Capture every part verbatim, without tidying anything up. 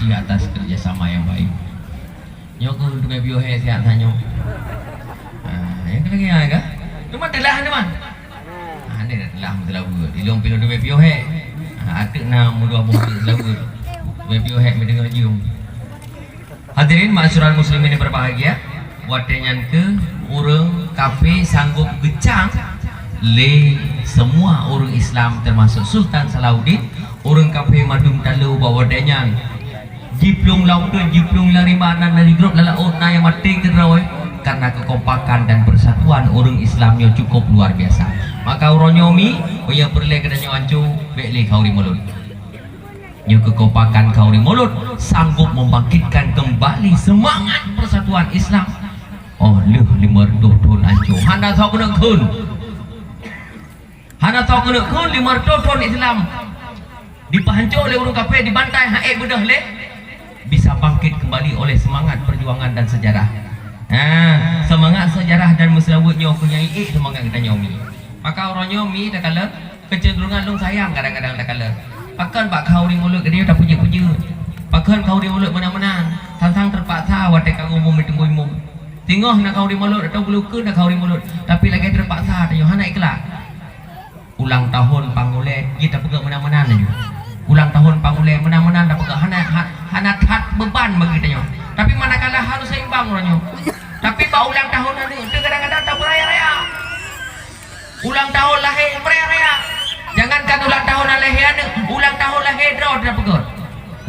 Di atas kerjasama yang baik. Nyoe keuh teumé piôh hék siat tanyoe. Ah, nyang keuneuk ngieng ka? Teuma teulah teuma. Ah, ni dah teulah meuteulaweuet. Ilong piôh teumé piôh hék. Ah, ateuk na meudua boh teulaweuet. Teumé piôh hék meudeungoe jeuem. Hadirin ma'asyiral muslimin yang berbahagia, watée nyan keuh ureuëng kafé sanggob geucang lé semua ureuëng Islam termasuk Sultan Salahuddin. Ureuëng kafé mandum talo bak watée nyan. Jiplueng lam uteuen, jiplueng lam rimba, na, na jigrob lam laôt, na nyang maté keudroe. Karena kekompakan dan persatuan ureuëng Islam nyoe cukup luar biasa. Maka uroe nyoe mi, meunyoe peureulée geutanyoe anco, bék lé khanduri mulod. Nyoe kekompakan khanduri mulod sanggup membangkitkan kembali semangat persatuan Islam. Oh, lheueh lima reutôh thon anco. Hana soe keuneuk kheun. Hana soe keuneuk kheun lima reutôh thon Islam dipeuhanco lé ureuëng kafé, dibantai, han ék beudôh lé, bisa bangkit kembali oleh semangat perjuangan dan sejarah. Ha, semangat sejarah dan meuseulaweuet nyoe keuh nyang ék semangat geutanyoe mi. Maka uroe nyoe mi takalon keucenderungan lôn sayang kadang-kadang takalon. Pakon bak khanduri mulod geutanyoe tapeujeuet-peujeuet. Pakon khanduri mulod meunan-meunan, sang-sang teupaksa watée ka umum meuteumé umum. Singoh na khanduri mulod atawa beuleukeu na khanduri mulod, tapi lagée teupaksa tanyoe hana ikhlak. Ulang tahun pangulée jih tapeugah meunan-meunan laju. Ulang tahun pangulée meunan-meunan tapeugah hana, ha-, hana that beban bagi tanyoe. Tapi manakala harus seimbang uroe nyoe. Tapi bak ulang tahun aneuëk teuh kadang-kadang tapeuraya-raya. Ulang tahun lahé meuraya-raya. Jangankan ulang tahun lahé aneuëk, ulang tahun lahé droe tapeugah.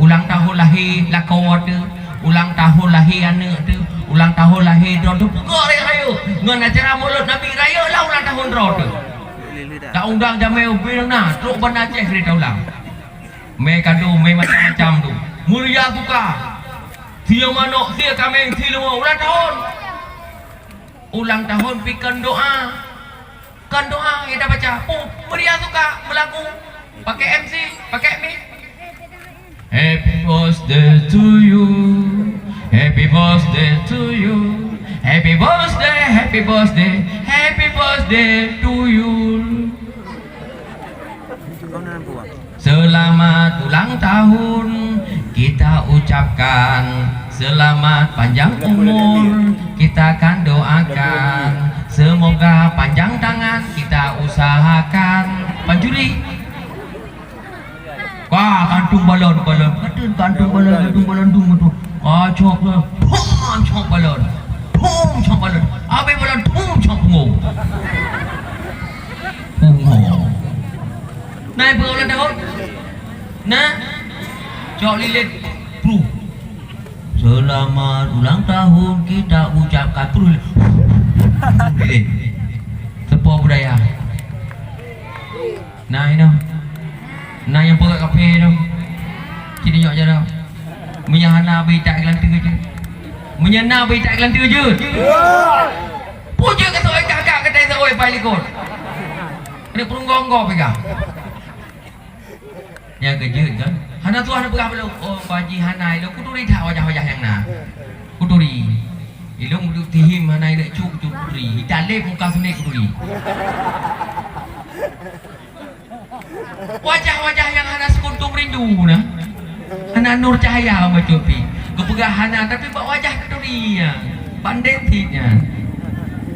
Ulang tahun lahé lakoe teuh, ulang tahun lahé aneuëk teuh, ulang tahun lahé droe teuh, peugah rayeuk-rayeuk. Ngon acara Maulud Nabi rayeuk lah ulang tahun droe teuh. Taundang jamé ubé na, trok Banda Aceh keudéh taulang. Mé kado, mé macam-macam teuh. Meuria suka. Sie manok, sie kaméng, sie luwa, ulang tahun. Ulang tahun pi kon doa. Kon doa nyang tabaca. Pu, meuria suka meulagu. Pakai M C, pakai mic. Happy birthday to you. Happy birthday to you. Happy birthday, happy birthday, happy birthday to you. Selamat ulang tahun kita ucapkan, selamat panjang umur kita akan doakan, semoga panjang tangan kita usahakan. Pancuri. Wah, kantung balon, balon. Kantung, kantung balon, kantung balon, dung, dung. Wah, cok, pum, cok balon. Pum, cok balon. Habis balon, pum, cok pungo. Pungo. Nah, ibu ulang tahun. Nah, cok lilit. Pruh. Selamat ulang tahun kita ucapkan. Pruh. Lilit. Sepo budaya. Nah, inoe. Nah, nyang peugah kaphé tu. Cit nyok jaroe. Meunyo hana beuitak geulanteue jeuet. Meunyo na beuitak geulanteue jeuet. Pujeuet keu seuoi kakak keutai seuoi pai likot. Ada peurunggoe-unggoe peugah. Nyang keujeuet kan? Hana tuah na peugah belom. Oh, Pak Haji hana ilong kuturi that wajah-wajah nyang na. Kuturi. Ilong duduk tihim hana ilong cuk kuturi. Italeb muka seunek kuturi. Wajah-wajah nyang hana seukuntum rindu na. Hana nur cahaya bacut pi. Geupeugah hana, tapi bak wajah turi nyan. Pandai cit nyan.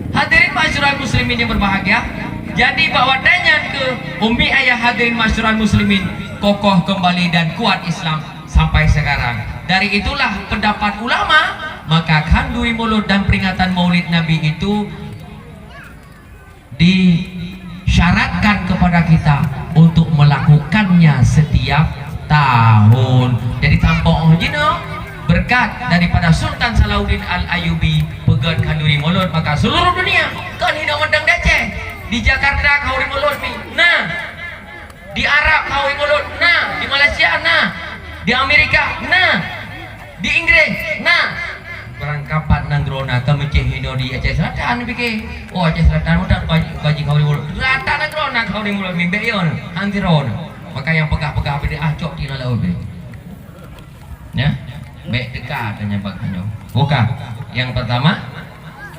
Hadirin ma'asyiral muslimin yang berbahagia, jadi bak watée nyan keuh umi ayah hadirin ma'asyiral muslimin kokoh kembali dan kuat Islam sampai sekarang. Dari itulah pendapat ulama, maka khanduri mulud dan peringatan Maulid Nabi itu disyaratkan kepada kita untuk melakukannya setiap tahun. Jadi, tanpa oh jinoe, berkat daripada Sultan Salahuddin Al-Ayyubi, peugét khanduri mulud, maka seluruh dunia, kon hinoe mantong di Aceh, di Jakarta khanduri mulud ni. Nah, di Arab khanduri mulud na, di Malaysia na, di Amerika na, di Inggris na. Barangkapat nanggroe na, ka meucéh hinoe di Aceh Selatan pike. Oh, Aceh Selatan mudah bagi, bagi khanduri mulud. Rata nanggroe na khanduri mulud mimbek yo na, han sidroe na. Maka nyang peugah-peugah bid'ah cok di laôt deh. Ya, bék teuka tanya bak nyoe. Buka. Yang pertama,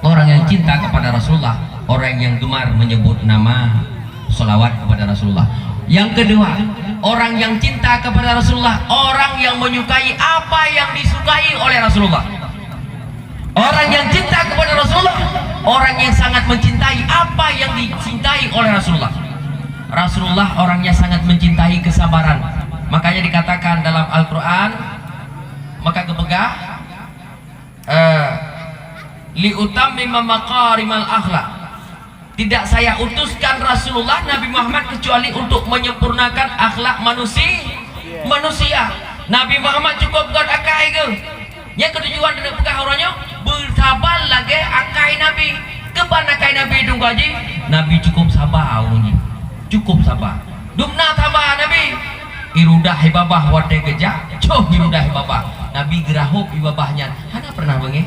orang yang cinta kepada Rasulullah, orang yang gemar menyebut nama, salawat kepada Rasulullah. Yang kedua, Orang yang cinta kepada Rasulullah, orang yang menyukai apa yang disukai oleh Rasulullah. Orang yang cinta kepada Rasulullah, orang yang sangat mencintai apa yang dicintai oleh Rasulullah. Rasulullah orangnya sangat mencintai kesabaran. Makanya dikatakan dalam Al-Quran, maka kepeugah, eh, "Liutammima makarimal akhlak." Tidak saya utuskan Rasulullah Nabi Muhammad kecuali untuk menyempurnakan akhlak manusia. Manusia. Nabi Muhammad cukup gét akai geuh. Nyang keutujuan deuh peugah uroe nyoe, beusaban lagée akai Nabi. Keuban akai Nabi dungga jih, Nabi cukup saba ureuëng jih. Cukup saba. Dumna saba Nabi. Irudah ibabah watée geujak, coh irudah ibabah. Nabi geurahop ibabah nyan, hana pernah beungéh.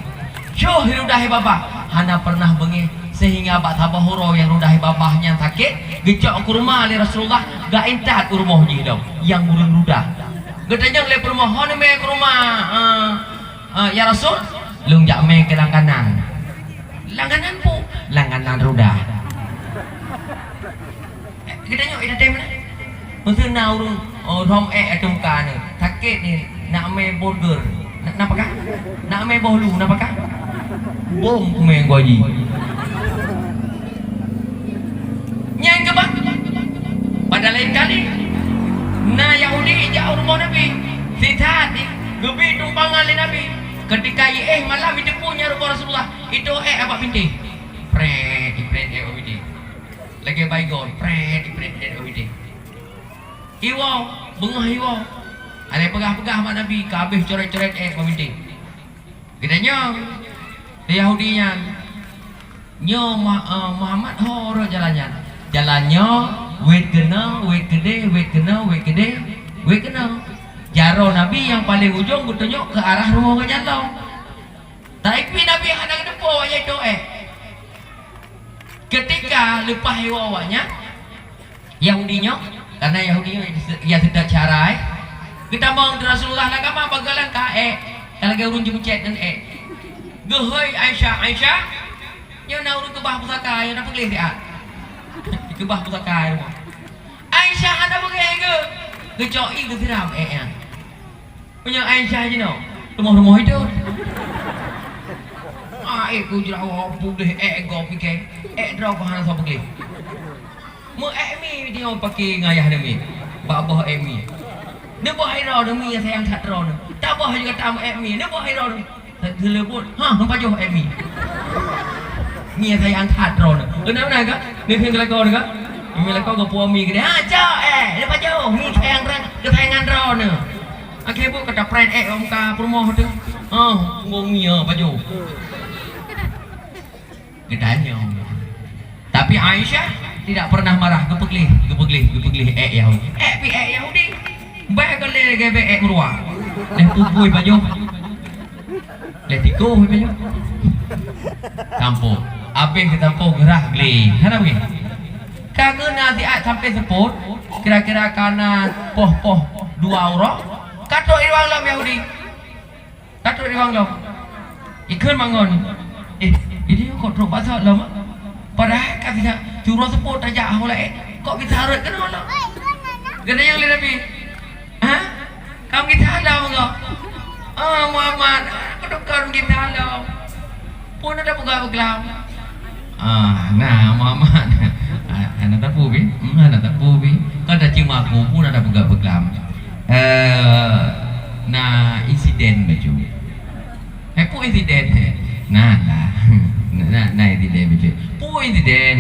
Coh irudah ibabah, hana pernah beungéh. Sehingga bak saboh uroe nyang rudah ibabah nyan sakét, geucok keu rumoh lé Rasulullah, geuintat u rumoh jih dong, nyang ureuëng rudah. Geutanyong lé peurumoh, "Ho neumé keu rumoh, eh, eh, ya Rasul?" "Lôn jak mé keu langganan." "Langganan peue?" "Langganan rudah." Geutanyoe, "Eh, datang mana?" Meuseu na ureuëng, oh, rhom ék ateueh muka nyoe. Sakét nyoe, nak mé burger. Na, na pakah? Nak mé boh lu, na pakah? Bom kumé goji. Nyang keubah, pada lain kali, na Yahudi jak u rumoh Nabi. Sithat geubi tumpangan lé Nabi. Ketika iéh malam, iteupeue nyan rumoh Rasulullah, itôh ék abak bintéh. Pret, ipret ék abak bintéh. Lagée baygon, pret, ipret ék bak bintéh. Iwoe, beungoh iwoe. Alai peugah-peugah bak Nabi, ka habéh coret-coret ék bak bintéh. Geutanyong lé Yahudi nyan, "Nyoe Ma-, eh, Muhammad ho rot jalan nyan?" "Jalan nyoe, wét keunoe, wét keudeh, wét keunoe, wét keudeh, wét keunoe." Jaroe Nabi nyang paleng ujong geutunyok keu arah rumoh geuh nyan lom. Tapi Nabi hana geuteupeue wajah itu ék. Ketika leupah iwoe awaknyan, Yahudi nyoe, karena Yahudi nyoe ya sedang cara, eh, geutamong keu Rasulullah, "Lam kama bagoe lam ka ék, ka lagée ureuëng jimeucét ngon ék." Geuhôi Aisyah, "Aisyah, nyoe na ureuëng keubah pusaka, nyoe na peugleh siat." Keubah pusaka rumoh. Aisyah hana beungéh geuh, geucok ié geusiram ék nyan. Meunyoe Aisyah jinoe, rumoh-rumoh idot. Ah, ék ku jeulawa peugleh ék gob pike, ék droe ku hana soe peugleh. Meu ék mi nyoe pake ngayah demi, bak boh ék mi. Neuboh iroe demi nyang sayang that droe nyoe. Taboh juga tam ék mi, neuboh iroe demi. Teulebut, ha, neupajoh ék mi. Mi nyang sayang that droe nyoe. Beuna-beuna ka? Neukheueh geulakoe ka? Mi lakoe geupuwoe mi keudeh. Ha, cok ék, neupajoh mi sayang, geusayangan droe nyoe. Akhé buet ka tapret ék lam muka peurumoh teuh. Oh, punggong ngieng pajoh. Geutanyong. Tapi Aisyah tidak pernah marah, geupeugleh, geupeugleh, geupeugleh ék Yahudi. Ék pi ék Yahudi. Bèk keu lé geuh bèk ék meuruwa. Lheuh pubui pajoh. Lheuh tikoh pajoh. Tampôh. Abéh geutampoh geurah glé. Hana beungéh. Ka geuna siat sampoe seupôt, kira-kira ka na poh-poh dua uroe, ka trok i ruwang lom Yahudi. Ka trok i ruwang lom. Ikheun mangon. Eh, ini kok trok bak sat lom? Padahai ka siat siuroe seupôt tajak hana laén. Kok gisa rhot keunoe lom? Geutanyong lé Nabi. Ha? Ka gisa lom kok? Oh, Muhammad, kudukon gisa lom. Peue na tapeugah beuglam? Ah, na, Muhammad. Ah, hana tapeue pi? Hmm, hana tapeue pi? Ka tacium aku, peue na tapeugah beuglam? Eh, na insiden bacut. Eh, peue insiden? Na lah. Na, na, na insiden bacut. Peue insiden?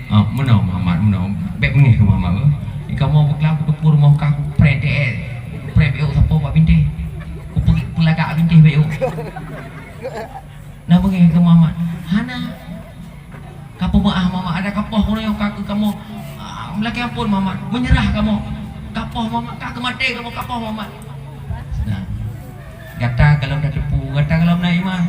Oh, meunoe Muhammad, meunoe. Bèk beungéh keu Muhammad, beuh. Kamoe beuglam, kuteupeue rumoh kah, kupreh deh. Kupreh bèk sapo bak bintéh. Kupeulagak bintéh bèk. Na beungéh keu Muhammad? Hana. Ka peumeu'ah Muhammad, ada kapoh uroe nyoe ka keu kamoe, ah, lakèe ampôn Muhammad, meunyeurah kamoe. Kapoh Muhammad, ka keu maté kamoe, kapoh Muhammad. Nah, gata golom na teupeue, gata golom na iman.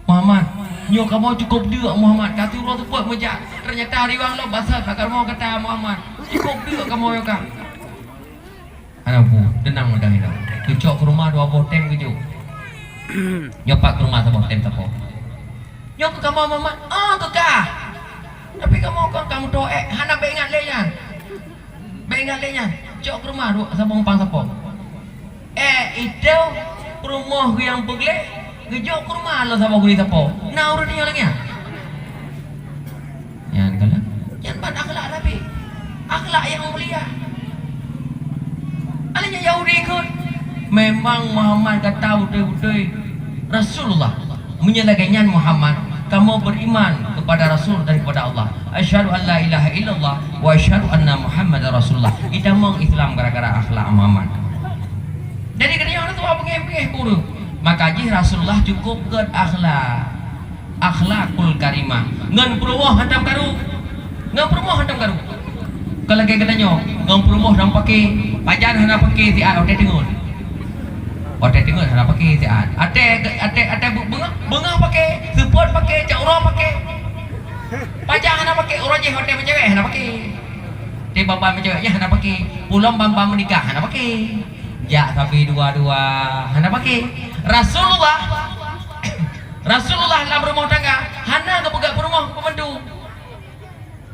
Muhammad, nyoe kamoe cukôp deuk Muhammad, ka siuroe seupôt meujak, teunyata riwang lom basat bak kamoe gata Muhammad. Cukôp deuk kamoe nyoe ka. Hana peue, teunang meudah ilong. Geucok keu rumoh dua boh tem geujok. Nyoe pat keu rumoh saboh tem sapo. Nyoe keu kamoe Muhammad, oh keu kah. Tapi kamoe kon ka meutoh ék, hana bèk ingat lé nyan. Bèk ingat lé nyan, cok keu rumoh duek saboh umpang sapo. Eh, itôh peurumoh nyang peugleh, geujok keu rumoh lom saboh guli sapo. Na ureueng nyoe lagèe nyan? Nyan kalon, nyan ban akhlak Nabi. Akhlak nyang mulia. Alah nyan Yahudi ikot. Memang Muhammad gata beutôi-beutôi Rasulullah. Meunyoe lagèe nyan Muhammad, kamoe beriman kepada Rasul daripada Allah. Asyhadu an la ilaha illallah wa asyhadu anna Muhammadar Rasulullah. Itamong Islam gara-gara akhlak Muhammad. Jadi geutanyoe hana tuha beungéh-beungéh ureueng. Maka jih Rasulullah cukup gèt akhlak. Akhlakul karimah. Ngon peurumoh hantom karu. Ngon peurumoh hantom karu. Kon lagèe geutanyoe, ngon peurumoh hantom paké, pajan hana paké siat watèe teungeut. Watèe teungeut hana paké siat. Até, até, até bu-, beungoh, beungoh paké, seupôt paké, cot uroe paké. Pajan hana paké, uroe jih watèe meucewek hana paké. Di ban-ban meucewek nyan hana paké. Pulom ban-ban meunikah hana paké. Jak sabe dua-dua hana paké. Rasulullah, Rasulullah lam rumoh tangga hana geupeugah peurumoh peubantu.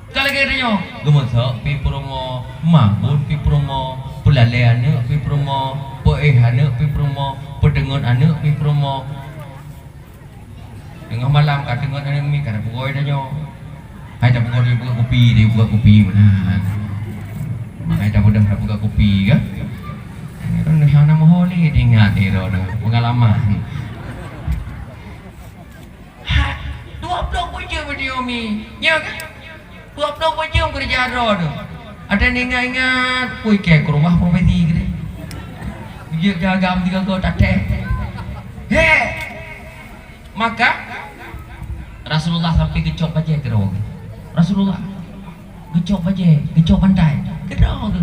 Ka lagèe tanyoe, geumeuseuk pih peurumoh, mabon pih peurumoh, peulalèe aneuk pih peurumoh, peuéh aneuk pih peurumoh, peuteungeut aneuk pih peurumoh. Teungoh malam ka teungeut aneuk miet ka tapeugöt tanyoe. Hai tapeugöt, buka kupi, buka kupi meunan. Makajih tapeugah tabuka kupi ka. Hana meuho lé teuingat droeneuh peungalaman. Ha, dua ploh peuet jeuem video mi. Nyo kan? Dua ploh peuet jeuem keureuja droe tu. Ada ingat-ingat, ui, kèe keurubah profesi keudeh. Jeuet agam tiga go taté. He! Maka Rasulullah sampai geucok bajèe keudroe. Rasulullah geucok bajèe, geucok bantai keudroe.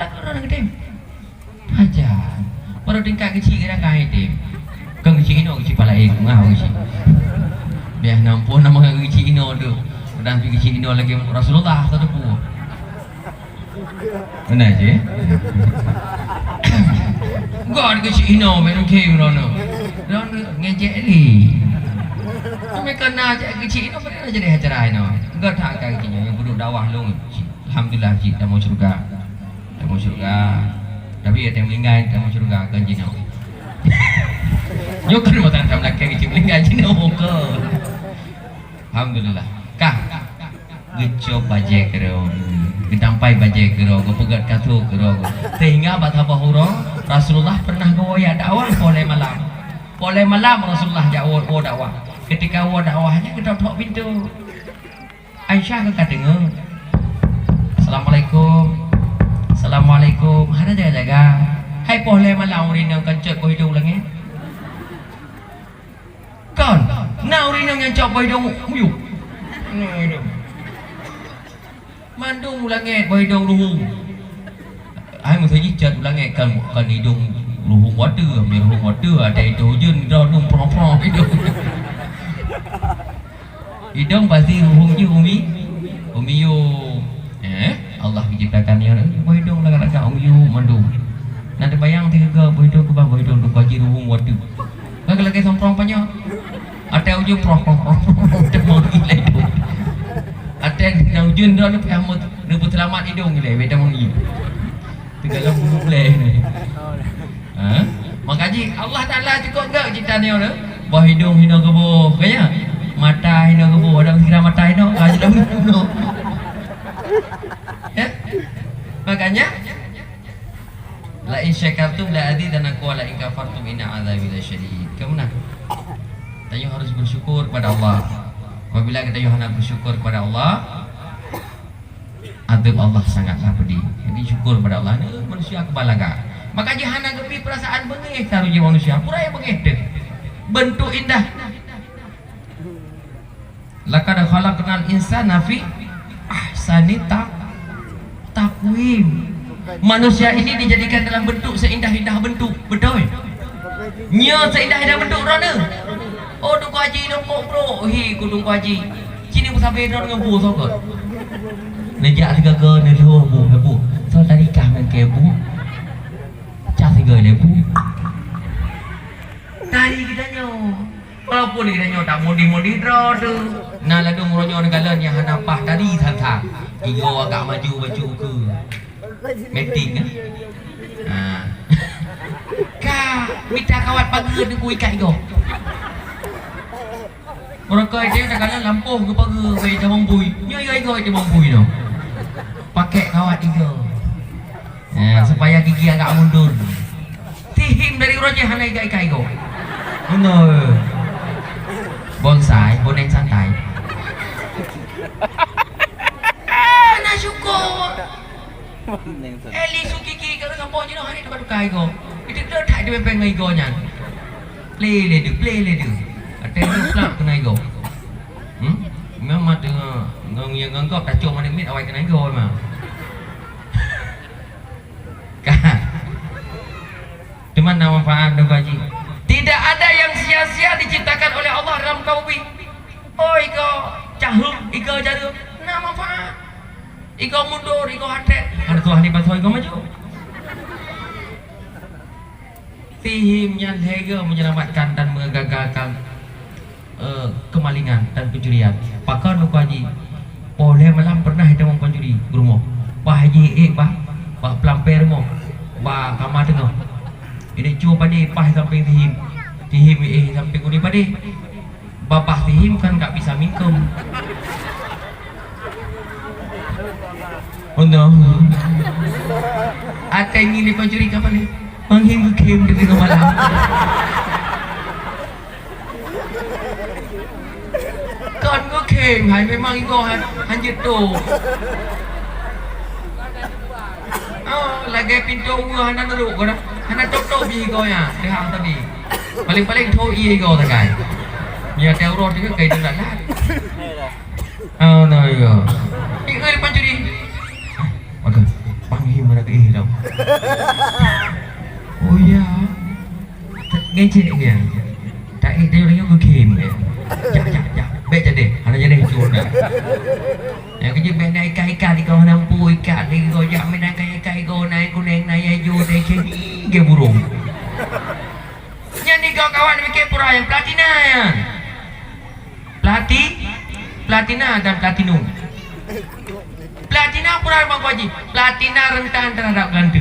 Lagu droe geutem. Aja. Baru tingkat keuchik kadang ka item. Kan keuchik inoe, keuchik pala eh, ngah keuchik. Biar nampu nama keuchik inoe tu. Kadang pi keuchik inoe lagi Rasulullah satu buah. Beuna cit? Gèt keuchik inoe, meunan keuh droeneuh. Droeneuh ngejek lé. Kami kena jak keuchik inoe, pada jadi acara inoe. Gèt that ka keuchik inoe, nyang peuduek dakwah lôn. Alhamdulillah, cit, tamong syurga. Tamong syurga. Tapi ya, tamong linggai, tamong syurga, kan jinoe. Nyoe kan mata tam lakèe keuchik linggai jinoe, bukan. Alhamdulillah. Kah? Geucok bajèe keudroe, geudampai bajèe keudroe, geupeugèt kasô keudroe. Sehingga bak saboh uroe, Rasulullah pernah geuwoe jak dakwah poh lhèe malam. Poh lhèe malam Rasulullah jak woe, woe dakwah. Ketika woe dakwah nyan geutok-tok pintoe. Aisyah ka deungö. Assalamualaikum. Assalamualaikum. Hana jaga-jaga. Hai poh lhèe malam ureueng inong kan cot boh idong u langèt. Kon, na ureueng inong nyang cok boh idong muyup. Mandum u langèt boh idong luhung. Hai meusaji cat u langèt kan, kan idong luhung watèe, ambil luhung watèe, ada idong ujeuen, idong dum prong-prong idong. Idong pasti luhung jih umi, umi yum. Eh, Allah menciptakan nyan, eh, boh idong lagak-lagak umi yum mandum. Nak teubayang tiga boh idong keubah boh idong tu kaji luhung watèe. Kan lagèe somprong panyöt. Até ujeuen proh, proh, proh, proh, proh, teumong ilèe tu. Até na ujeuen dah leupah mut, neupeuseulamat idong ilèe, beda mong i. Teugalam bulu bleh ni. Ha? Maka jih, Allah Taala cukôp gèt cipta nyoe tu. Boh idong hinoe geuboh, ka ya? Mata hinoe geuboh, ada sikira mata hinoe, ka jeuet dah bunoe. Ya? Makanya, "La in syakartum la azidannakum wa la in kafartum inna azabi lasyadid." Kamu nah. Tanyoe harus bersyukur kepada Allah. Apabila tanyoe hana bersyukur kepada Allah, azab Allah sangatlah pedih. Jadi syukur kepada Allah. Ni manusia keubalagha. Maka jih hana geubi perasaan beungéh taru jih manusia. Pura beungéh teuh. Bentuk indah. "Laqad khalaqnal insana fi ahsani ta-, taqwim." Manusia ini dijadikan dalam bentuk seindah-indah bentuk, betul? Nyoe seindah-indah bentuk droeneuh. Oh, Teungku Haji, nyoe kok brok, hi, ku Teungku Haji. Sini beusabé droeneuh ngon bu sokot. Neujak sigoe-goe neulhô bu, bu. Soe tadi kah ngon keu bu? Cah sigoe lé bu. Tari geutanyoe. Walaupun geutanyoe tak mudi-mudi droe tu. Na ladôm uroe nyoe neukalon nyang hana paih tari than-than. Igoe agak maju bacut ukeue. Meeting, eh? Ha. Ka mita kawat pageue teungku ikat igoe. Meureuka idéh takalon lampôh geupageue bak itamong bui. Nyoe igoe-igoe itamong bui nyoe. Pakai kawat igoe. Eh, supaya gigi agak mundur. Sihim dari uroe jih hana ikat-ikat igoe. Bener. Bonsai, boneng santai. Hana syukur. Eh, li su gigi ka sampôh jinoe hana tuka-tuka igoe. Itu tu that di pempeng ngon igoe nyan. Plé lé deuh, plé lé deuh. Até tu plak kena igoe. Hmm? Memang tu ngon yang nganggap tacok mana mit awai kena igoe memang. Kan? Teuma na manfaat dong gaji. Tidak ada yang sia-sia diciptakan oleh Allah dalam kaum ini. Oh, igoe caheuek, igoe jareueng, na manfaat. Igoe mundur, igoe hatet. Hana tuah dipasoe igoe maju. Sihim nyan lhèe goe menyelamatkan dan menggagalkan eh, kemalingan dan pencurian. Pakon muka haji? Poh lhèe malam pernah itamong pancuri di rumoh. Paih jih ék bak, bak peulampe rumoh, bak kama teungoh. Ini cue padé paih sampéng sihim. Sihim éh sampéng uni padé. Babah sihim kan tak bisa mingkem. Oh no. Até ngieng pancuri kapal ni. Manghim geukhém di tengah malam. Kon geukhém, hai memang igoe han, han jeuet tôp. Oh, lagèe pintoe ueh hana neurok, hana tôp-tôp jih igoe nyan, teuhah tadi. Paléng-paléng tho ié igoe sagai. Nyan teuh uroe teuh kai deungon lalat. Oh, no, igoe. Igoe pancuri. Maka, panghim mana ke eh tau. Oh ya. Ngecek dia. Tak eh dia orang ke game dia. Jak, jak, jak. Baik jadi. Hana jadi cur dah. Yang kerja baik nak ikat-ikat di kawasan nampu ikat di kau jak main ikat-ikat kau naik kuning naik hijau naik ceri ke burung. Nyan di kawan-kawan mikir pura yang platina ya. Plati, platina dan platinum. Platina pura bang Haji. Platina rentan terhadap gante.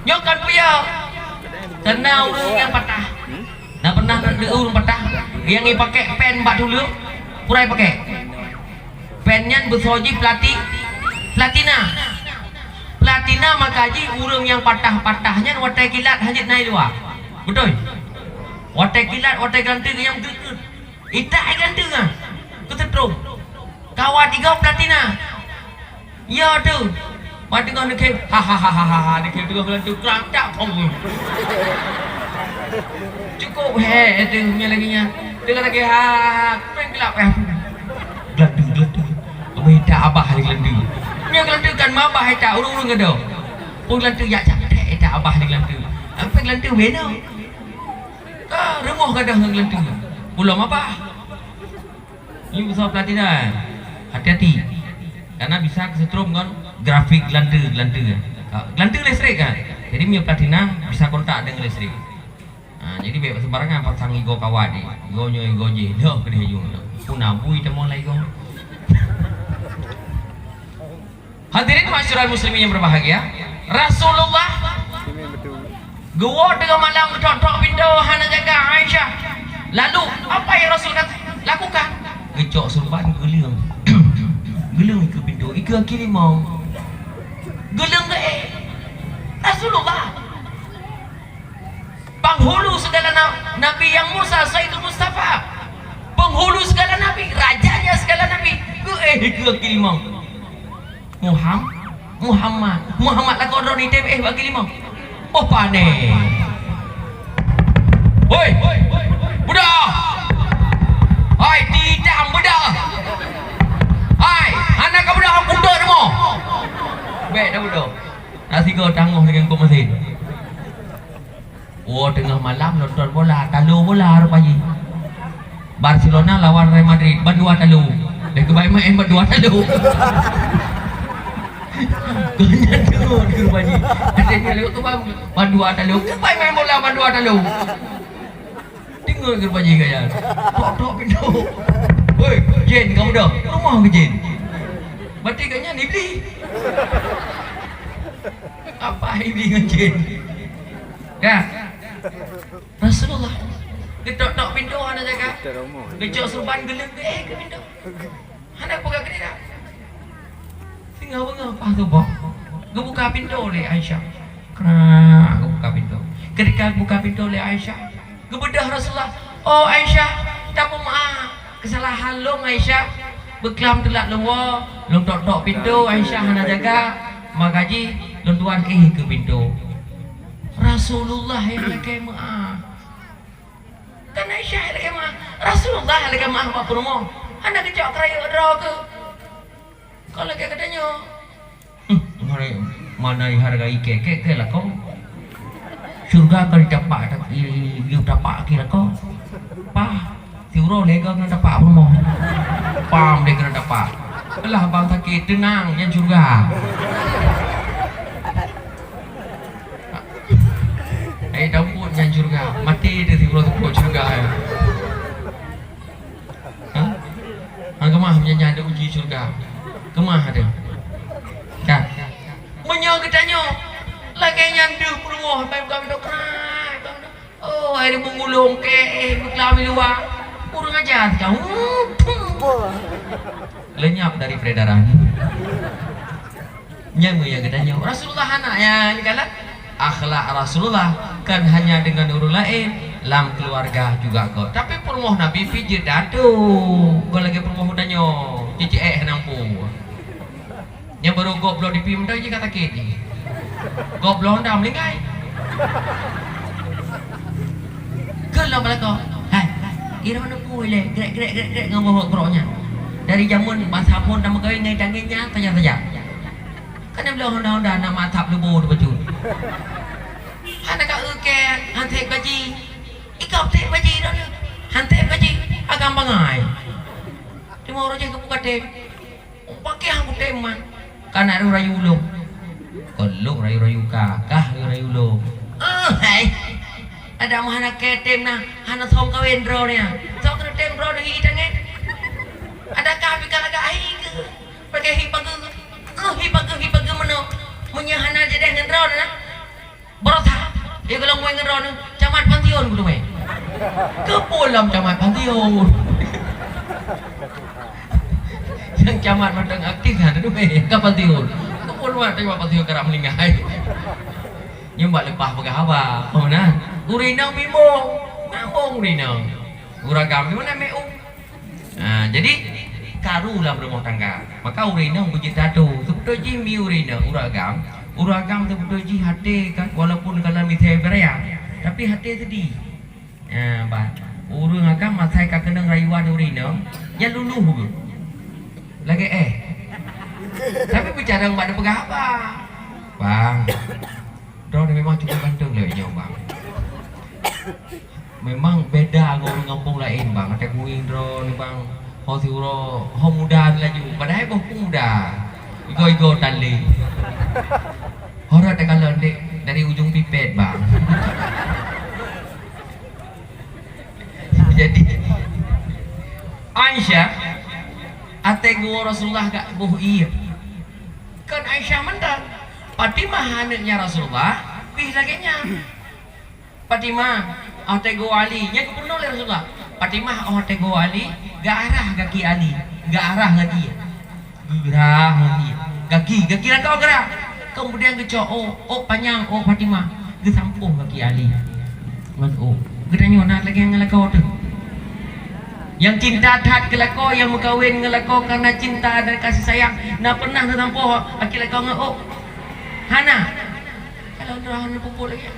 Nyoe kan puya. Karena ureueng nyang patah. Nah, pernah ureueng patah yang dipakai pen bak tuleueng, pura pakai. Pen nyan beusoe jih plati-, platina. Platina maka jih ureueng nyang patah-patah nyan watèe kilat hana jeuet na i luwa. Beutôi? Watèe kilat, watèe gante nyang geukeuet. Itak ai gante nyan. Keuseutrom. Kawat igoe platina. Ya tu. Bak teungoh neukhém, ha, ha, ha, ha, ha, ha, neukhém teungoh geulanteue, keulantak phôn. Cukup he, eh, tu, nyan lagèe nyan. Teungoh lagèe, ha, ha, ha, peng gelap, eh. Geulanteue, geulanteue. Abah ita abah lé geulanteue. Nyan geulanteue kan mabah ita, ureueng-ureueng gadoh. Pun geulanteue jak, jak, ita abah lé geulanteue. Ampai geulanteue beno. Ka rumoh gadoh ngon geulanteue. Pulo mabah. Nyoe beusoe platina, eh. Hati-hati. Karena bisa kesetrum ngon grafik geulanteue, geulanteue. Ah, geulanteue listrik kan. Jadi meunyoe platina bisa kontak dengan listrik. Ah, jadi bèk sembarangan pasang igoe kawat ni. Igoe nyoe igoe jih. Nyoe keudeh jung. Pun abui teumon lah igoe. Hadirin ma'asyiral muslimin yang berbahagia, Rasulullah geuwoe teungoh malam geutok-tok pintoe hana jaga Aisyah. Lalu, apa yang Rasul kata, lakukan? Geucok seureuban geuleueng. Geuleueng ikeue pintoe, ikeue kaki limong. Geuleueng geuék. Rasulullah. Penghulu segala na-, nabi yang mursal, Sayyidul Mustafa. Penghulu segala nabi, rajanya segala nabi. Geuéh ikeue kaki limong. Muham-, Muhammad. Muhammad lakoe droe item éh bak kaki limong. Boh pané. Hoi, budak. Hai, tidam budak. Hai, hana ka budak, aku budak nemo. Bèk dah budak. Nasi kau tanggoh dengan kau mesin. Woe teungoh malam nonton bola, talo bola rupa jih. Barcelona lawan Real Madrid, bandua talo. Dah keubai main bandua talo. Kau nyan deungoe rupa jih. Ada dia lewat tu bang, bandua talo. Keubai main bola bandua talo. Deungoe rupa jih gaya. Tok-tok pintoe. Hoi, Jen, kamu dah. Rumah ke Jen? Berarti gobnyan Iblih. Apa Iblih ngon jin? Dah. Rasulullah. Geutok-tok pintoe hana jaga. Geucok surban geuleueng, eh, keu pintoe. Hana peugah keu dia. Singoh beungoh paih suboh. Geubuka pintoe lé Aisyah. Krak, geubuka pintoe. Ketika geubuka pintoe lé Aisyah, geubeudôh Rasulullah, "Oh Aisyah, tapeumeu'ah keusalahan lôn Aisyah. Beuklam teulat lôn woe, lôn tok-tok pintoe Aisyah hana jaga, maka jih lôn tuan éh keu pintoe." Rasulullah nyang lakée meu'ah. Kan Aisyah nyang lakée meu'ah, Rasulullah nyang lakée meu'ah bak peurumoh. Hana geucok keurayeuk droe keuh. Ka lagée geutanyoe. Hmm, mana, mana dihargai kée, kée, kée lakoe. Syeuruga ka di tapak, i, i, di tapak kée lakoe. Pah, siuroe lé goe keuneuk tapak peurumoh. Pam deh keuneuk tapak. Lah bang sakét, teunang, nyan syeuruga. Eh, tampot nyan syeuruga. Maté teuh siuroe teupot syeuruga, ya. Ha? Ha, keumah meunyo nyan ada uji syeuruga. Keumah ada. Ka. Meunyoe geutanyoe lagée nyan deuh peurumoh, bai buka pintoe, krak, oh, hai ribu ngulong kée, eh, beuklam di luwa. Kurang ajar kau. Lenyap dari peredaran. Nyan meunyo geutanyoe, Rasulullah hana nyang dikalon. Akhlak Rasulullah kan hanya dengan ureuëng laén, lam keluarga juga kok. Tapi peurumoh Nabi pih jeuet tato, kon lagée peurumoh geutanyoe, cicik ék hana mampu. Nyang barô gob bloe di pih mantong jih ka sakét jih. Gob bloe honda meulinggai. Keu lom lakoe, hai, iroh neupui lé, grek, grek, grek, grek ngon boh grok nyan. Dari jameun masa phon tameukawen ngon tangen nyan saja-saja. Kan bloe honda-honda na mantap leubo teuh bacut. Hana ka eukée, han sép gaji. Ikab sép gaji droeneuh. Han sép gaji, agam bangai. Teuma uroe jih geupeugah tem. Pakiah kutem man. Ka na rayu-rayu ulôn. Kon lôn rayu-rayu ka, kah rayu-rayu ulôn. Eh, hai. Ada mah hana kée tem na, hana song kawen droeneuh. Song keuneuk tem droeneuh hi tangen. Ada kah pih ka lagak hi keuh. Pakai hi pageue. Eh, hi pageue, hi pageue meunoe. Meunyo hana jadeh ngon droeneuh na. Baroesa, ya, golom wéng ngon droeneuh, camat pantiôn kuteumé. Keupeue lom camat pantiôn? Nyang camat mantong aktif nyan teumé, ka pantiôn. Keupeue lom camat pantiôn karap meulinggai. Nyoe bak leupah peugah haba, oh na. Ureueng inong bimbong, ngambong ureueng inong. Ureueng agam di mana meu? Ha, jadi, karu lam rumoh tangga. Maka ureueng inong beujeuet tato. Seubeutôi jih mi ureueng inong, ureueng agam. Ureueng agam seubeutôi jih até ka, walaupun ka lam misée beuraya, tapi até seudeh. Ha, bah, ureueng agam masa ka keunong rayuan ureueng inong, nyan luluh geuh. Lagée éh. Tapi bicara bak neupeugah haba. Bang, droeneuh memang cukup ganteng lé nyoe, Bang. Memang beda ngon ureueng gampông laén, Bang. Até kuéng droeneuh, Bang. Ho siuroe, ho muda laju. Padahai boh pun muda. Igo-igo tan lé. Ho rot takalon dek dari ujung pipet, Bang. Jadi, Aisyah, até geuwoe Rasulullah gak boh ié. Kon Aisyah mantong. Fatimah aneuëknya Rasulullah, pih lagée nyan. Fatimah, oh teugô Ali, nyan geupeureunoe lé Rasulullah. Fatimah, oh teugô Ali, geuarah gaki Ali, geuarah gaki. Geurah gaki, gaki, gaki lakoe geurah. Keumudian geucok ôk, ôk panyang, ôk Fatimah, geusampôh gaki Ali. Ngon ôk. Geutanyoe na lagée ngon lakoe teuh. Nyang cinta that keu lakoe, nyang meukawen ngon lakoe kareuna cinta dan kasih sayang, na pernah neusampôh gaki lakoe ngon ôk? Hana. Kalau droe hana peubuet lagée nyan.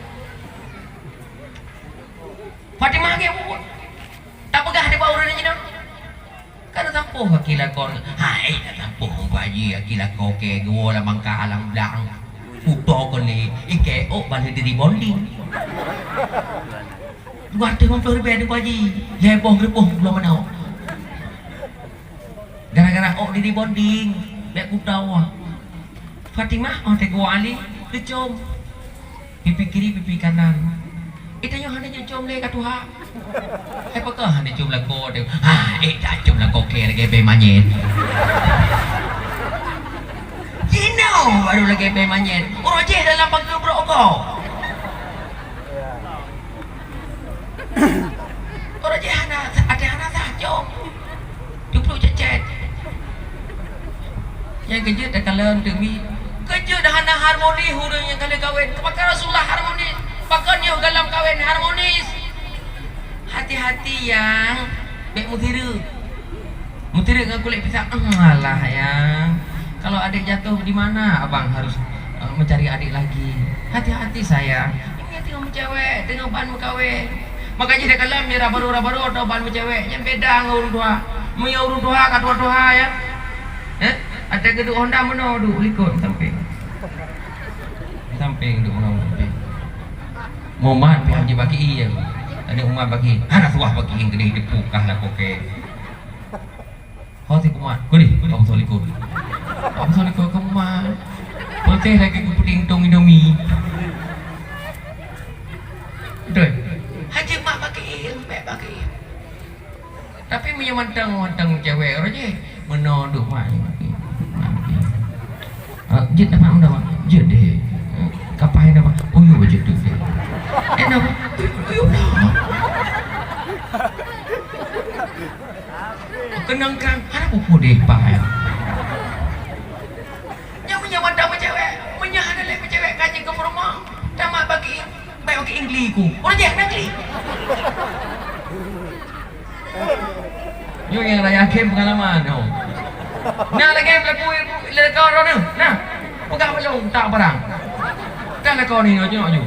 Fatimah lagée buet. Tapeugah di bak ureuëng jinoe. Ka tasampôh gaki lakoe. Hai, tasampôh Teungku Haji, gaki lakoe kée geuwoe lam bangka lam blang. Kuto kon lé, ikée ôk bale di rebonding. Dua ratus lima puluh ribèe Teungku Haji. Lhèe boh geureuboh pulo meunoe. Gara-gara ôk di rebonding, bèk kuto. Fatimah, oh teugô Ali, geucom. Pipi kiri, pipi kanan. Ita nyoe hana jicom lé ka tuha. Hai pakon hana jicom lakoe teuh. Ha, eh, dak jicom lakoe kée lagée bée manyét. Nyoe baru lagèe bèe manyèt. Uroe jih dalam pageue brok goe. Uroe jih hana, até hana sacok. Teupluk cecet. Nyang keujeuet takalon teumi. Keujeuet hana harmoni ureueng nyang ka lheueh kawén. Pakon Rasulullah harmoni? Pakon nyoe gohlom kawén harmonis? Hati-hati, Yang. Bèk meusireuk. Meusireuk ngon kulét pisang. Ehm, alah, Yang. Kalau adék jatuh di mana, abang harus, eh, mencari adik lagi. Hati-hati, sayang. Ini teungoh meucewek, teungoh ban meukawén. Maka jih takalon, meunyoe baru-baru atau ban meucewek, nyan beda ngon ureueng tuha. Meunyoe ureueng tuha ka tuha-tuha, ya. Eh? Até geuduek Honda meunoe duek likot sampéng. Sampéng duek meunoe sampéng. Mumat pih hana baki ié. Tadi umat baki, hana suah baki ié keudeh teupeue kah lakoe kèe. Ho si kumat, keudeh, Pak Musoliko. Pak Musoliko kumat. Putih lagi keu puting tong Indomie. Betul? Hana mat baki ié, mat baki ié. Tapi meunyoe mantong-mantong cewek roh jih, meunoe duek mak. Ah, jeuet dapat meunoe, Mak. Jeuet deh. Kapai dah, Mak. Uyuek jeuet tu deh. Eh, dah, Mak. Uyuek dah. Keunong kan, hana peue-peue deh, Pak, ya. Nyan meunyoe mantong meucewek, meunyoe hana lé meucewek ka jeuet keu peurumoh, tamat bagi, baik bagi English ku. Ureueng jih hana English. Nyoe nyang raya khem peungalaman nyoe. Nah, lagèe beulaku lé lakoe droeneuh. Nah, peugah bak lôn tak barang. Kan lakoe ni nyoe, nyoe, nyoe.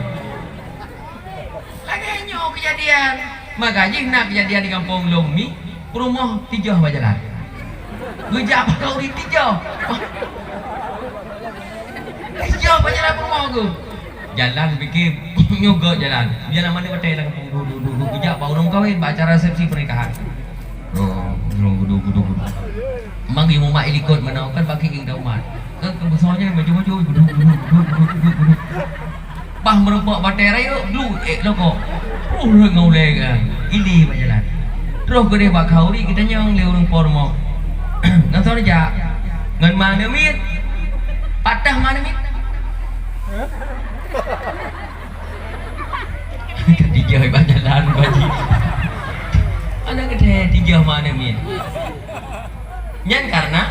Lagèe nyoe keujadian. Maka jih na keujadian di gampông lôn mi, peurumoh tijoh bak jalan. Geujak bak khauri tijoh. Tijoh bak jalan peurumoh geuh. Jalan pikir, nyoe gèt jalan. Jalan mana batèe lam gampông, duh, duh, duh, duh. Geujak bak ureueng kawén, bak acara resepsi pernikahan. Duh, duh, duh, duh, duh. Magi mumat ilikot meunoe kan baki ing daumat. Kan keubeusonyan maju-maju, gudu, gudu, gudu, gudu, gudu, gudu. Bah meureumpok batèe rayeuk, glu, ék loko. Pruh rhot ngon ulèe kan. Ili bak jalan. Troh keudeh bak khauri geutanyong lé ureueng po rumoh. Ngon soe jak? Ngon ma aneuk miet. Pat teuh ma aneuk miet? Ka dijak bak jalan, Pak Haji. Aneuk keudeh dijak ma aneuk miet. Nyan karena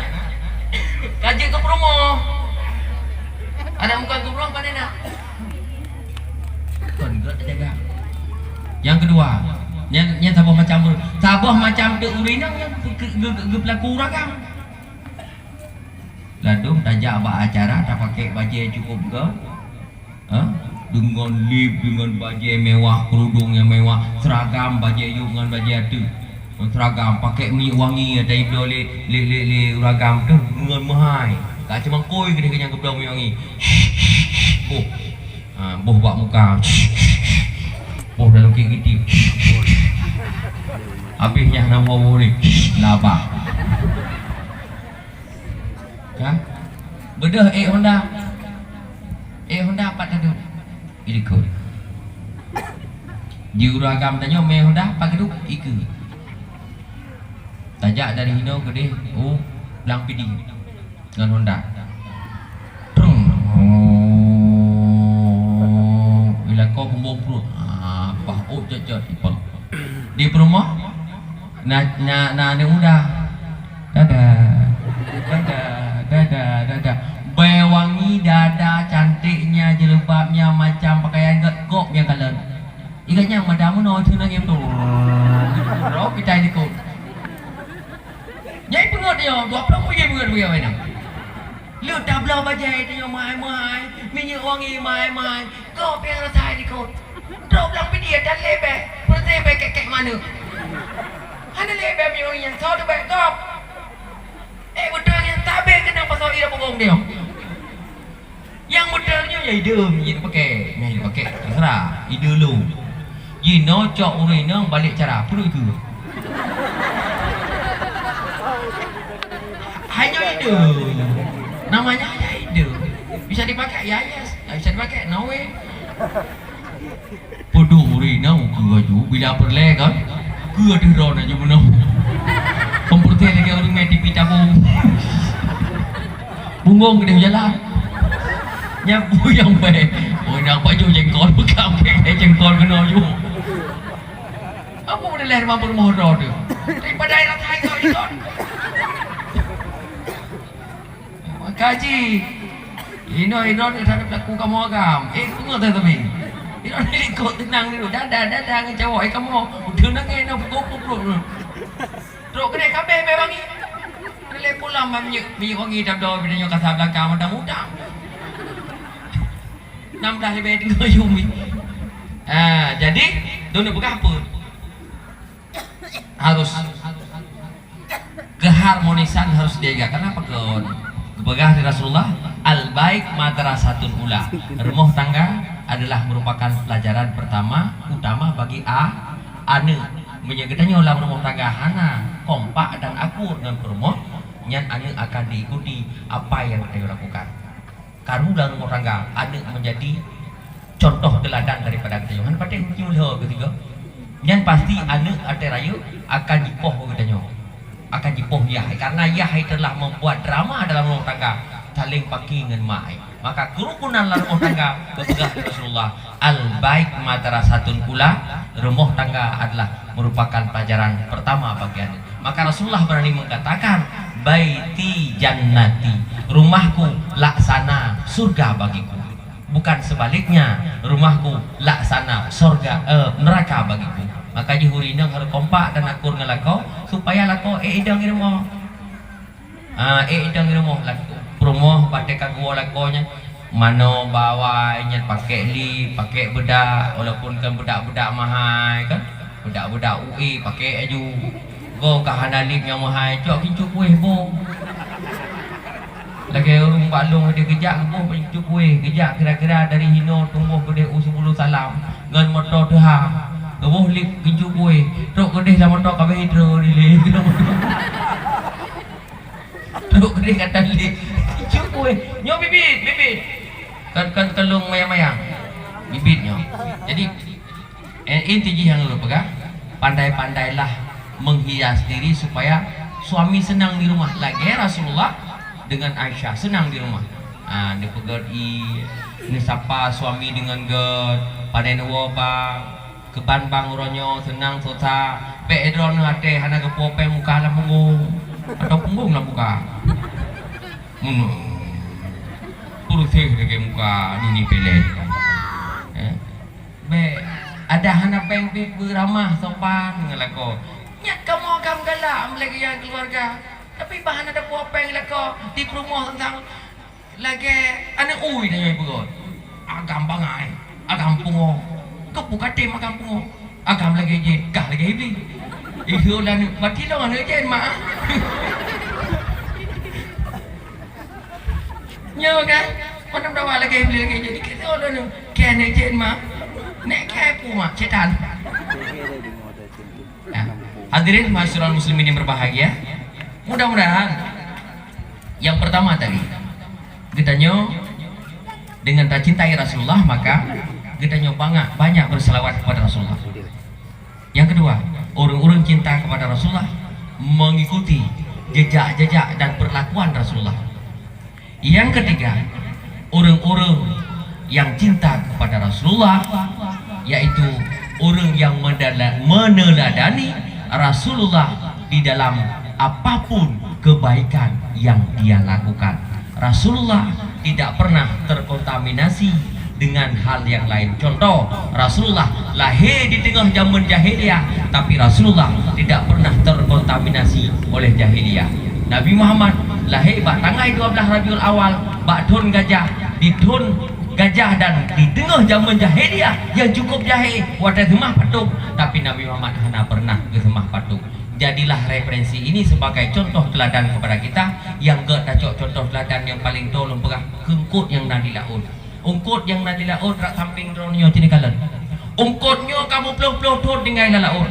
ka jeuet keu peurumoh. Adak muka geubrôk pane na? Kon gèt jaga. Nyang keudua, nyan, nyan saboh macam ureueng. Saboh macam teuk ureueng inong nyang geu-, geu-, geu-, geupeulaku ureueng agam. Ladôm tajak bak acara, tapakèk bajèe cukôp gèt. Ha? Deungon lip, deungon bajèe mewah, kerudung nyang mewah, seragam, bajèe yub ngon bajèe ateueh. Ngon seragam, pakèk minyeuk wangi nyang taibloe lé, lé, lé, lé ureueng agam teuh ngon meuhai. Ka cumangkôi keudeh nyang geubloe minyeuk wangi. Boh. Ha, boh bak muka. Boh dalam giti. Habéh nyan na boh ni. Labah. Kan? Beudôh ék Honda. Ék Honda pat teuduek? Ilikot. Di ureueng agam tanyoe mé Honda pat geuduek? Ikeue. Tajak dari hinoe keudeh u Blang Pidie ngon Honda. Trung. Oh, ilako kumbong pruet. Ah, bah ôk cot-cot ipang. Di peurumoh? Na, na, na aneuk muda. Dadah. Dadah, dadah, dadah. Bèe wangi, dada cantiknya, jilbabnya, macam pakaian gèt, kok nyang kalon. Ingat nyang mada meunoe tu nangis tu. Roh kita ini kok. Nyai peungeut nyoe, dua ploh puyeng peungeut buyong inong. Lheueh tabloe bajèe tanyoe mahai-mahai, minyeuk wangi mahai-mahai, kok piang rasa di kot. Trok Blang Pidie dan lé bèe, peureuteh bèe kèk-kèk manök. Hana lé bèe minyeuk wangi nyan, soe teubèe gob. Eh, beutôi nyan tabé keunong pasoe ie pugong nyoe. Nyang beutôi nyoe ya ideuem, nyan pakèk, nyan pakèk, terserah, ideuem lôn. Jinoe cok ureueng inong balek cara, peue lôn ikeue? Hai nyoe ideuem. Namanya hanya ideuem. Bisa dipakai ya yes, tak bisa dipakai no way. Peuduek ureueng inong ikeue baju, bila peureulèe kan, ikeue ateueh droen aju meunoe. Komputer lagèe ureueng main T V tabong. Bungong keudeh jalan. Nyan peue nyang bèe. Oh, nyang baju jengkol, bukan bèe jengkol keunoe ju. Apa boleh lahir mampu rumah roh tu? Daripada air rata ikot-ikot. Maka ji, inoe, inoe ni terhadap laku kamoe agam. Eh, peungoh teuh kami. Inoe ni ikot tenang dulu. Dadah, dadah ngon cawok. Eh, kamoe. Udah nangis, inoe pukul-pukul. Trok keudeh kabeh bèe wangi. Telepon lah minyeuk, minyeuk wangi tabloe bidang nyoe kasa belakang mantong mudang. Enam belas lebih tengah Yumi. Ah, jadi, dulu peugah apa? Harus keharmonisan harus dijaga. Kenapa kon? Peugah di Rasulullah, al-bait madrasatun ula. Rumah tangga adalah merupakan pelajaran pertama utama bagi a-, aneuk. Meunyoe geutanyoe lam rumoh tangga hana kompak dan akur ngon peurumoh, nyan aneuk akan diikuti apa yang geutanyoe lakukan. Karu lam rumoh tangga, aneuk menjadi contoh teladan daripada geutanyoe. Han patéh meunyoe lheueh geutanyoe, nyan pasti aneuk até rayeuk akan jipoh geutanyoe. Akan jipoh yah, karena yah telah membuat drama dalam rumah tangga, saling paki ngon mak. Maka kerukunan lam rumah tangga, geupeugah lé Rasulullah, "Al-bait madrasatun ula," rumah tangga adalah merupakan pelajaran pertama bagi aneuk. Maka Rasulullah berani mengatakan, "Baiti jannati," rumahku laksana surga bagiku. Bukan sebaliknya, rumahku laksana sorga, eh, neraka bagiku. Maka jih ureueng inong harus kompak dan akur ngon lakoe, supaya lakoe ék idong i rumoh. Ah, ék idong i rumoh lakoe. Peurumoh watèe ka geuwoe lakoe nyan, manoe bawai nyan pakèk lip, pakèk beudak, walaupun kon beudak-beudak mahai kan. Beudak-beudak U E pakèk laju. Goe ka hana lip nyang mahai, cok gincu kuéh boh. Lagèe ureueng bak lôn deh geujak boh gincu kuéh, geujak kira-kira dari hinoe tumboh keudeh u Sibulu Salam ngon moto teuhah. Geuboh lip gincu kuéh, trok keudeh lam moto ka beh hidro dilèe. Trok keudeh ka tan lip. Gincu kuéh. Nyoe bibit, bibit. Kan, kan kalông mayang-mayang. Bibit nyoe. Jadi, Eh, inti jih nyang lôn peugah, pandai-pandailah menghias diri supaya suami senang di rumah. Lagèe Rasulullah dengan Aisyah senang di rumah. Ah, neupeugöt ié, neusapa suami deungon göt, padé neuwoe bang, keuban bang uroe nyoe seunang sosa, bèk droeneuh até hana geupeu péng muka lam punggong atau punggong lam muka. Meunoe. Peureséh lagèe muka duni péléh. Eh? Bèk, adak hana péng pih beuramah sopan ngon lakoe. Nyak kamoe agam galak meulagèe nyang keuluwarga. Tapi bah hana teupeue péng lakoe di peurumoh teuntang lagèe aneuk ui tanyoe peugöt. Agam bangai, agam pungo. Keupeue ka tem agam pungo? Agam lagèe jén, kah lagèe Iblih. Itu lah aneuk, berarti lôn aneuk jén, mak. Nyoe kan? Mana dawa lagèe Iblih lagèe jén. Kita orang ni, kena jén, mak. Nek kaya pun, mak, setan. Nah, hadirin masyarakat muslimin yang berbahagia, mudah-mudahan yang pertama tadi, geutanyoe dengan tacintai Rasulullah, maka geutanyoe banyak, banyak berselawat kepada Rasulullah. Yang kedua, ureueng-ureueng cinta kepada Rasulullah mengikuti jejak-jejak dan perlakuan Rasulullah. Yang ketiga, ureueng-ureueng yang cinta kepada Rasulullah, yaitu ureueng yang mendala-, meneladani Rasulullah di dalam apapun kebaikan yang dia lakukan. Rasulullah tidak pernah terkontaminasi dengan hal yang lain. Contoh, Rasulullah lahé di teungoh jameun jahiliyah, tapi Rasulullah tidak pernah terkontaminasi oleh jahiliyah. Nabi Muhammad lahé bak tanggai dua belas Rabiul Awal, bak thon gajah, di thon gajah dan di teungoh jameun jahiliyah yang cukup jahé, watèe seumah patung, tapi Nabi Muhammad hana pernah geuseumah patung. Jadilah referensi ini sebagai contoh teladan kepada kita, nyang gèt tacok contoh teladan nyang paleng toe lôn peugah, eungkôt nyang na di laôt. Eungkôt nyang na di laôt rot sampéng droeneuh nyoe cit kalon. Eungkôt nyoe ka meuploh-ploh thon tinggai lam laôt.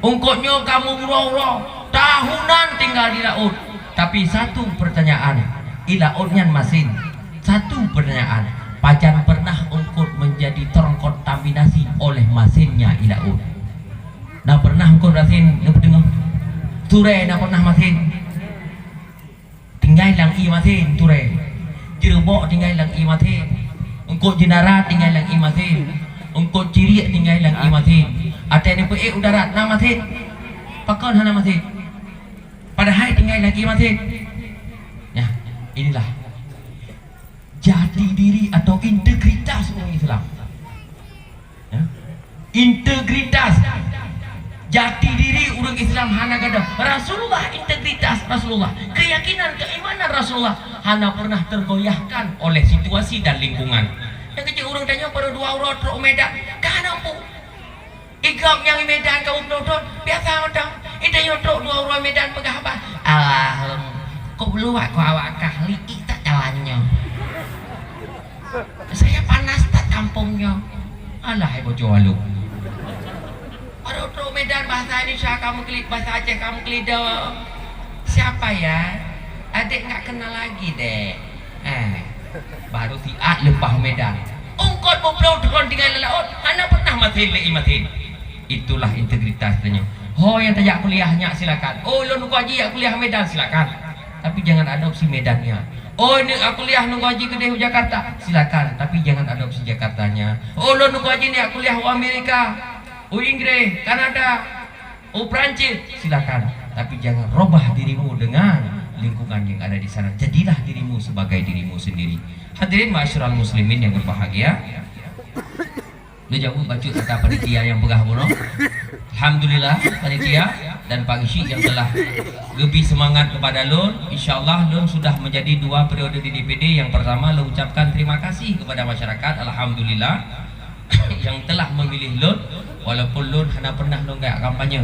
Eungkôt nyoe ka meuuroe-uroe tahunan tinggai di laôt. Tapi satu pertanyaan, i laôt nyan masin. Satu pertanyaan, pajan pernah eungkôt menjadi terkontaminasi oleh masinnya i laôt? Na pernah eungkôt masin neupeuteungoh? Turée na pernah masin? Tinggai lam ié masin turée. Cirebok tinggai lam ié masin. Eungkôt Jeunara tinggai lam ié masin. Eungkôt Ciriek tinggai lam ié masin. Até neupeuék u darat na masin. Pakon hana masin? Padahai tinggai lam ié masin. Nah, inilah jati diri atau integritas ureuëng Islam. Ya. Integritas. Jati diri ureuëng Islam hana gadôh. Rasulullah, integritas Rasulullah, keyakinan, keimanan Rasulullah hana pernah tergoyahkan oleh situasi dan lingkungan. Nyang keuh ureuëng tanyoe baru dua uroe trok u Medan, ka hana mampu. Igop nyang i Medan ka beudoh-doh, biasa mantong. Ita nyoe trok dua uroe Medan peugah haba. Alah, kok beuluwat kok awak kah liik that jalan nyoe. Saya panas that kampung nyoe. Alah, hai boco along. Baru trok Medan bahasa Indonesia kamu keli-, bahasa Aceh kamu kelido. Siapa ya? Adik nggak kenal lagi, Dek. Eh, baru siat leupah Medan. Eungkôt bubloe teuron tinggai lam laôt, hana pernah masin lé ié masin. Itulah integritas tanyoe. Ho nyang tajak kuliah nyak silakan. Oh, lôn Teungku Haji jak kuliah Medan silakan. Tapi jangan adopsi Medan nyak. Oh, neuk kuliah Teungku Haji keudeh u Jakarta silakan. Tapi jangan adopsi Jakarta nyak. Oh, lôn Teungku Haji neuk kuliah u Amerika, u Inggris, Kanada, u Perancis, silakan. Tapi jangan robah dirimu dengan lingkungan yang ada di sana. Jadilah dirimu sebagai dirimu sendiri. Hadirin ma'asyiral muslimin yang berbahagia. Lôn jaweub bacut kata panitia nyang peugah bunoe. Alhamdulillah panitia dan Pak Geuchik yang telah geubri seumangat kepada lôn. Insya Allah lôn sudah menjadi dua periode di D P D. Yang pertama lôn ucapkan terima kasih kepada masyarakat. Alhamdulillah. Yang telah memilih lôn, walaupun lôn hana pernah lôn geujak kampanye.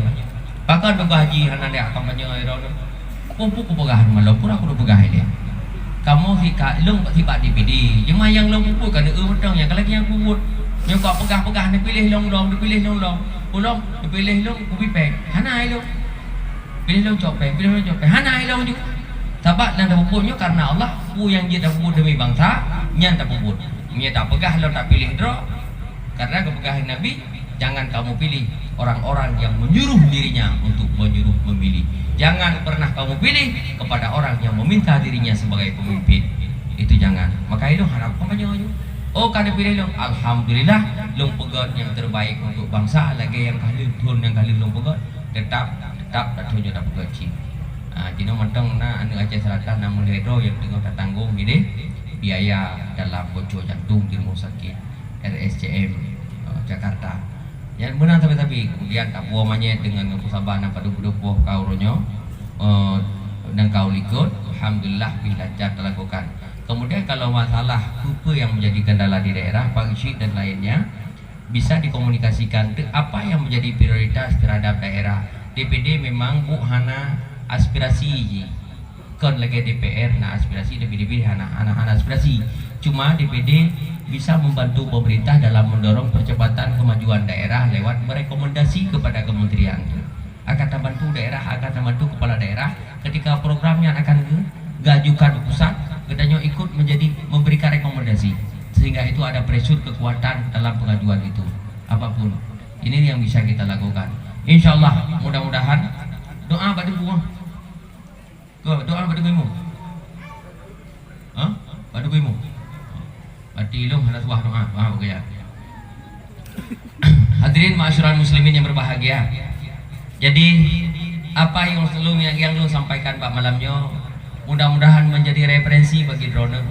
Pakon Teungku Haji hana geujak kampanye droeneuh? Peue-peue kupeugah, malom pura kupeugah ilée. Kamoe si ka lôn sibak D P D, cuma nyang lôn peubuet ka neueu mantong nyang ka lagée nyang kubuet. Nyoe ka peugah-peugah neupiléh lôn lom, neupiléh lôn lom. Ulôn neupiléh lôn kubi péng. Hana ilôn. Piléh lôn cok péng, piléh lôn cok péng. Hana ilôn ju. Sabab nyang tapeubuet nyoe karena Allah, peue nyang jeuet tapeubuet demi bansa, nyan tapeubuet. Meunyoe tapeugah lôn tapiléh droe, karena geupeugah Nabi, jangan kamu pilih orang-orang yang menyuruh dirinya untuk menyuruh memilih. Jangan pernah kamu pilih kepada orang yang meminta dirinya sebagai pemimpin. Itu jangan. Maka ilôn harap kampanye ju. Oh, ka neupiléh lôn. Alhamdulillah, lôn peugét nyang terbaik untuk bansa lagée nyang ka lheueh, thon nyang ka lheueh lôn peugét. Tetap, tetap tatunjuk tapeugét cit. Ah, jinoe mantong na aneuk Aceh Selatan na meulhèe droe nyang teungoh tatanggong ideh biaya dalam bocor jantung di rumah sakit R S C M, eh, Jakarta. Nyan meunan sabe-sabe. Kemudian tapuwoe manyét deungon ngon peusaban nyang padub-padub poh ka uroe nyoe, eh, nyang ka u likot, alhamdulillah pih lancar talakukan. Kemudian kalau masalah peue-peue nyang menjadi kendala di daerah, Pak Geuchik dan lainnya, bisa dikomunikasikan te-, apa yang menjadi prioritas terhadap daerah. D P D memang buk hana aspirasi jih. Kon lagée D P R na aspirasi, D P D hana, hana, hana aspirasi. Cuma D P D bisa membantu pemerintah dalam mendorong percepatan kemajuan daerah lewat merekomendasi kepada kementerian tu. Akan tabantu daerah, akan tabantu kepala daerah ketika program nyan akan ge-, geuajukan u pusat, geutanyoe ikut menjadi memberikan rekomendasi, sehingga itu ada pressure kekuatan dalam pengajuan itu. Apapun, ini yang bisa kita lakukan. Insya Allah, mudah-mudahan doa bak teungku. Ke doa bak teungku imum? Ha? Bak teungku imum? Berarti ilôn hana suah doa. Faham ke ya? Hadirin ma'asyiral muslimin yang berbahagia. Jadi, apa yang lôn, yang, yang lôn sampaikan bak malam nyoe, mudah-mudahan menjadi referensi bagi droeneuh.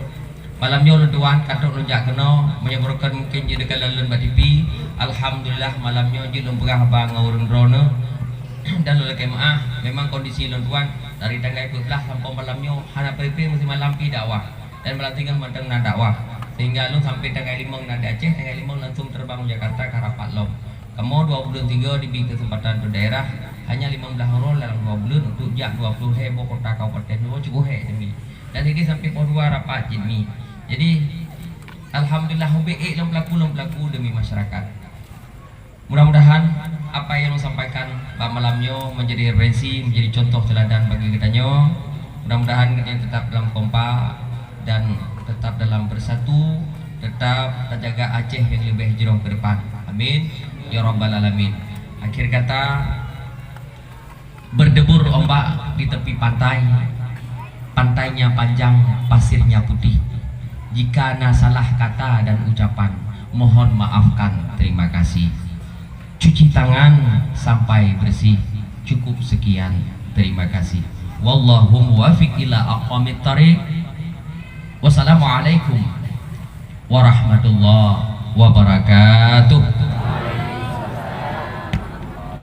Malam nyoe lôn tuan, ka trok lôn jak keunoe, meunyoe beureukat mungkin jeuet deungon lôn bak T V. Alhamdulillah, malam nyoe jeuet lôn peugah haba ngon ureueng droeneuh. Dan lôn lakée meuáh, memang kondisi lôn tuan dari tanggai dua belas sampoe malam nyoe hana pré-pré, meusti malam pih dakwah. Dan malam singoh mantong na dakwah. Sehingga lôn sampai tanggai limong na di Aceh, tanggai limong langsung terbang u Jakarta ka rapat lom. Kamoe dua buleuen tiga dibri kesempatan untuk daerah, hanya lima belas uroe dalam dua buleuen untuk jak dua puluh lhée boh kota kabupaten, nyoe cukup hék demi. Dan ini sampai poh dua rapat jih mi. Jadi, alhamdulillah, ubé ék lôn peulaku, lôn peulaku demi masyarakat. Mudah-mudahan apa yang lôn sampaikan bak malam nyoe menjadi referensi, menjadi contoh teladan bagi geutanyoe. Mudah-mudahan geutanyoe tetap dalam kompak dan tetap dalam bersatu, tetap tajaga Aceh yang lebih jroh ke depan. Amin ya rabbal alamin. Akhir kata, berdebur ombak di tepi pantai, pantainya panjang, pasirnya putih. Jika na salah kata dan ucapan, mohon maafkan. Terima kasih. Cuci tangan sampai bersih. Cukup sekian. Terima kasih. Wallahu muwaffiq ila aqwamit thariq. Wassalamualaikum warahmatullahi wabarakatuh.